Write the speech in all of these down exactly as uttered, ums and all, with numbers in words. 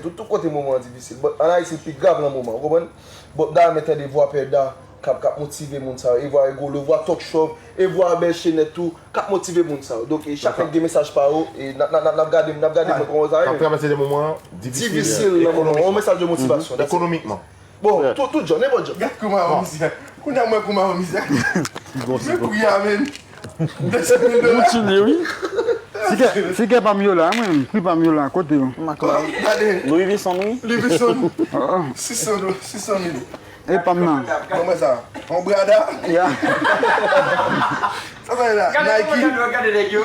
Tout, tout kote moman an difisil. But an Ayiti, l pi grav nan moman, ou konprann? But m ta renmen tande vwa Pè Da k ap, k ap motive moun sa yo, e vwa Rigolo, vwa Tòk Chòv, e vwa Bèl Chenèt tou, k ap motive moun sa yo. Donk, e chak nèg gen mesaj pa yo, e n ap, n ap, n ap, n ap gade, n ap gade mwen kòman sa ye. N ap travèse de moman difisil. Difisil nan moman. Yon mesaj de motivasyon, that's it. Ekonomikman. Bon, tout, tout jan, nenpòt jan. Gad kouman avan mizè. Kounye a mwen kouman avan mizè. Mwen kouye a, men. Mouti li, wi. Figè, figè pa m yo la, mwen, pri pa m yo la, kote yo? Gade. Louis Vuitton, wi. Louis Vuitton. Ah, ah. Sis san, sis san mil. E pa m nan. Kòman sa? On brada? Ya. Sa sa ye la? Nike? Gade nèg yo.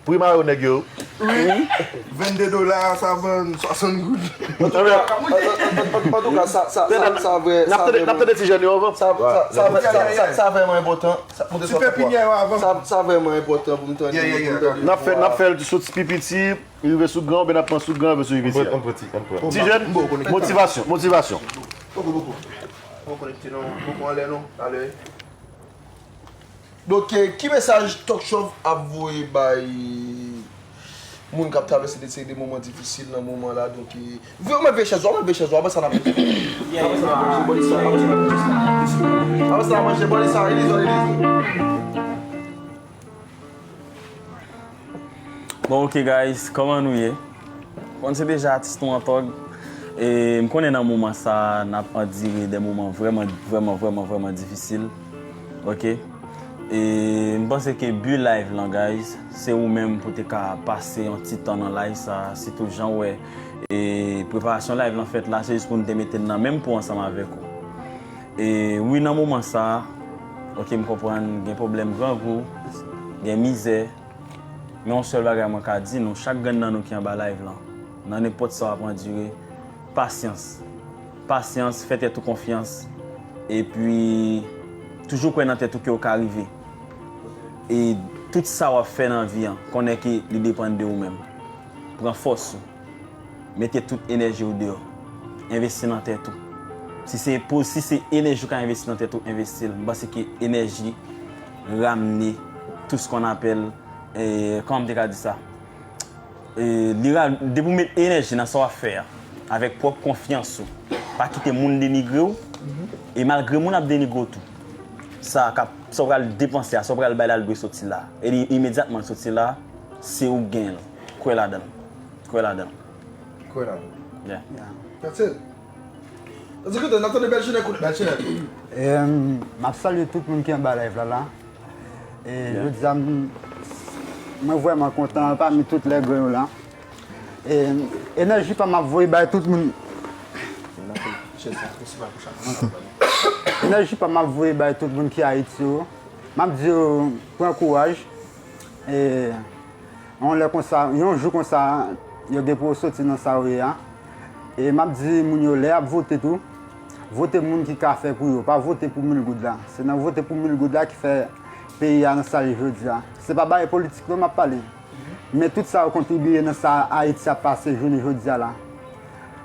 Pri mayo nèg yo. Wi. Vennde dola, sa vann swasant goud. Antouka, antouka, sa, sa, sa, sa vrè, n ap sa tande, n ap vrèman, tande ti jèn yo avan. Sa, sa, sa, sa, sa, sa vrèman enpòtan. Sa, pou de ti sòt pepinye yo avan. Sa, sa vrèman enpòtan pou m tande, yeah, yeah, yeah, pou m tande. N ap fè, n ap fè l sou ti pi piti, rive sou gran, oubyen n ap pran sou gran, rive sou pi piti a. Ti jèn, motivasyon, motivasyon. Poko, poko. Poko konekte non, poko anlè non, talè. Donk, eh, ki mesaj Tòk Chòv ap voye bay moun k ap travèse de seri de moman difisil nan moman la? Donk, eh, vre, ou mèt veye chèz ou, ou mèt veye chèz ou, apre sa n ap, apre sa n ap manje bòlisa, apre sa n ap manje sa, apre sa n ap manje bòlisa, Elizo, Elizo. Bon, ok, guys, kòman nou ye? Bon, se deja atis nou an tòg. E m konnen nan moman sa, n ap andire de moman vrèman, vrèman, vrèman, vrèman difisil. Ok? E m panse ke bi live lan, guys, se ou menm pou te ka pase yon ti tan nan live sa, sitou jan w wè, e preparasyon live lan fèt la, se jis pou n te mete n nan menm pou ansanm avèk ou. E wi, nan moman sa, ok, m konprann, gen pwoblèm grangou, gen mizè, men yon sèl bagay mwen ka di nou, chak grenn nan nou ki anba live lan, nan nenpòt sa w ap andire, pasyans. Pasyans, fè tèt ou konfyans, epi toujou kwè nan tèt ou ke w ka rive. E tout sa w ap fè nan vi an, konnen ke li depann de ou menm. Pran fòs ou. Mete tout enèji w deyò. Envesti nan tèt ou. Si se po-, si se enèji w ka envesti nan tèt ou, envesti l. M panse ke enèji ramne tout ce qu'on appelle, eh, kòman m te ka di sa? Eh, li ra-, depi w met enèji nan sa w ap fè a, avèk pwòp konfyans ou, pa kite moun denigre w, e malgre moun ap denigre w tou, sa k ap, sa w pral depanse a, sa w pral bay la, l dwe soti la. E li, imedyatman l soti la, se ou k genyen l. Kwè ladan l. Kwè ladan l. Kwè ladan l. Yeah. Yeah. That's it. That's it, n ap tande Bèl Chenèt, koute Bèl Chenèt. Em, m ap salye tout moun ki anba live la, la. E jodi a, m, mwen vrèman kontan pami tout lè gran yo la. E enèji pa m ap voye bay tout moun. Enèji pa m ap voye bay tout moun ki Ayiti yo. M ap di yo, pran kouraj. E yon lè konsa, yon jou konsa, yo gen pou yo soti nan sa yo ye a. E m ap di moun yo, lè y ap vote tou, vote moun ki ka fè pou yo. Pa vote pou mil goud la. Se nan vote pou mil goud la ki fè peyi a nan sa l ye jodi a. Se pa bagay politik non m ap pale. Men tout sa yo kontribiye nan sa Ayiti ap pase jounen jodi a la.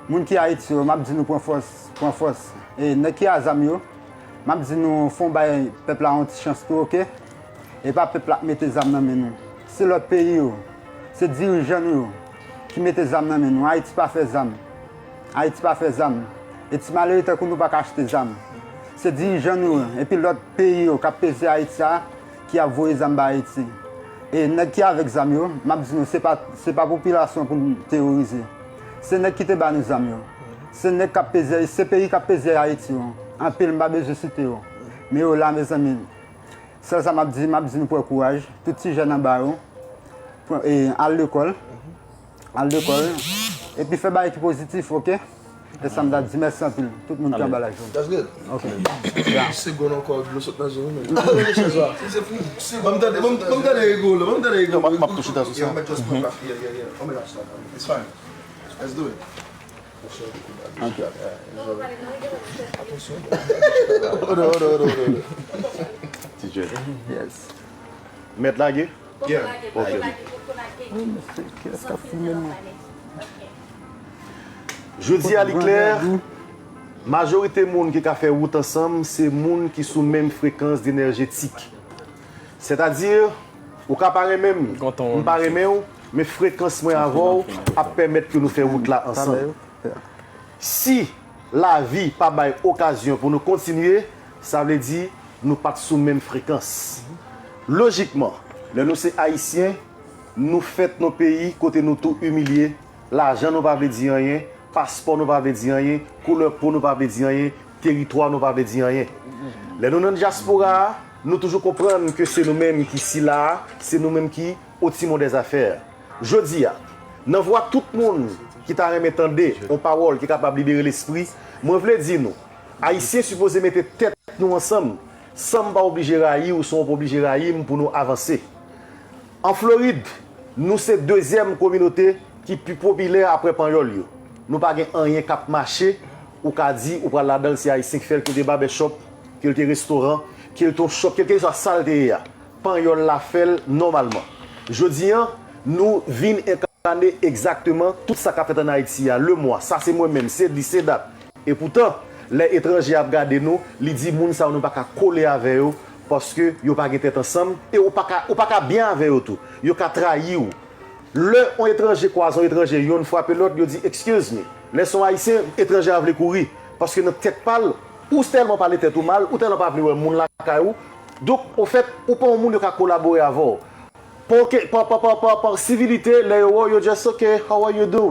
Moun ki Ayiti yo, m ap di nou pran fòs, pran fòs. E nèg ki a zam yo, m ap di nou fè yon bay pèp la yon ti chans tou, ok? E pa pèp la k mete zam nan men nou. Se lòt peyi yo, se dirijan nou yo ki mete zam nan men nou. Ayiti pa fè zam. Ayiti pa fè zam. E ti malere tankou nou pa ka achte zam. Se dirijan nou yo, epi lòt peyi yo k ap peze Ayiti a, ki ap voye zam ba Ayiti. E nèg ki avèk zam yo, m ap di nou, se pa, se pa popilasyon pou n teworize. Se nèg ki te ba nou zam yo. Se nèg k ap peze, se peyi k ap peze Ayiti yo. Anpil, m pa bezwen site yo. Men yo la, mezanmi. Sèl sa m ap di, m ap di nou pran kouraj. Tout ti jèn anba yo, pran, e, al lekòl. Al lekòl. Epi fè bagay ki pozitif, ok? E sa m ta di, mèsi anpil. Tout moun ki anba live yo. That's good. Ok. Segonn ankò, dlo sot nan je w, men. Ban m tande, ban m, ban m tande Rigolo, ban m tande Rigolo. M ap, m ap touche ta sou sa. Yeah, just put it back. Yeah, yeah, yeah. Oh my gosh, it's fine. Let's do it. Ok. Hold on, hold on, hold on, hold on. Ti Jay. Yes. Mèt lage? Yeah. Ok. Jodi a, li klè, majorite moun ki ka fè wout ansanm, se moun ki sou menm frekans denèjetik. Sètadi, ou ka pa renmen m, m pa renmen w, Men frekans mwen avè w ap pèmèt ke nou fè wout la ansanm. Si lavi pa bay okazyon pou nou kontinye, sa vle di nou pa t sou menm frekans. Lojikman, lè nou se Ayisyen, nou fèt nan peyi kote nou tou imilye, lajan nou pa vle di anyen, paspò nou pa vle di anyen, koulè po nou pa vle di anyen, teritwa nou pa vle di anyen. Lè nou nan dyaspora a, nou toujou konprann ke se nou menm ki sila a, se nou menm ki au timon des affaires. Jodi a, nan vwa tout moun ki ta renmen tande yon pawòl ki kapab libere lespri, mwen vle di nou, Ayisyen sipoze mete tèt nou ansanm, san m pa oblije rayi w, san w pa oblije rayi m pou nou avanse. An Florid, nou se dezyèm kominote ki pi popilè apre Panyòl yo. Nou pa gen anyen k ap mache, ou ka di ou pral ladan l, se Ayisyen ki fè l, ke l te babèchòp, ke l te restoran, ke l te yon chòp, kèlkeswa sa l te ye a. Panyòl la fè l nòmalman. Jodi a, nou vin enkane egzakteman tout sa k ap fèt ann Ayiti a, lemwa, sa se mwen menm, se li, se dat. Epoutan, lè etranje ap gade nou, li di moun sa yo nou pa ka kole avè yo, paske yo pa gen tèt ansanm, e ou pa ka, ou pa ka byen avè yo tou. Yo ka trayi w. Lè yon etranje kwaze yon etranje, yonn frape lòt, yo di, "Excuse me." Lè se yon Ayisyen, etranje a vle kouri. Paske nan tèt pa l, ou tèlman pale tèt ou mal, ou tèlman pa vle wè moun lakay ou. Donk, ofèt, ou pa yon moun yo ka kolabore avè w. Pa, pa, pa, pa, pa, pa sivilite, lè yo wè w, yo just, "Ok, how are you doing?"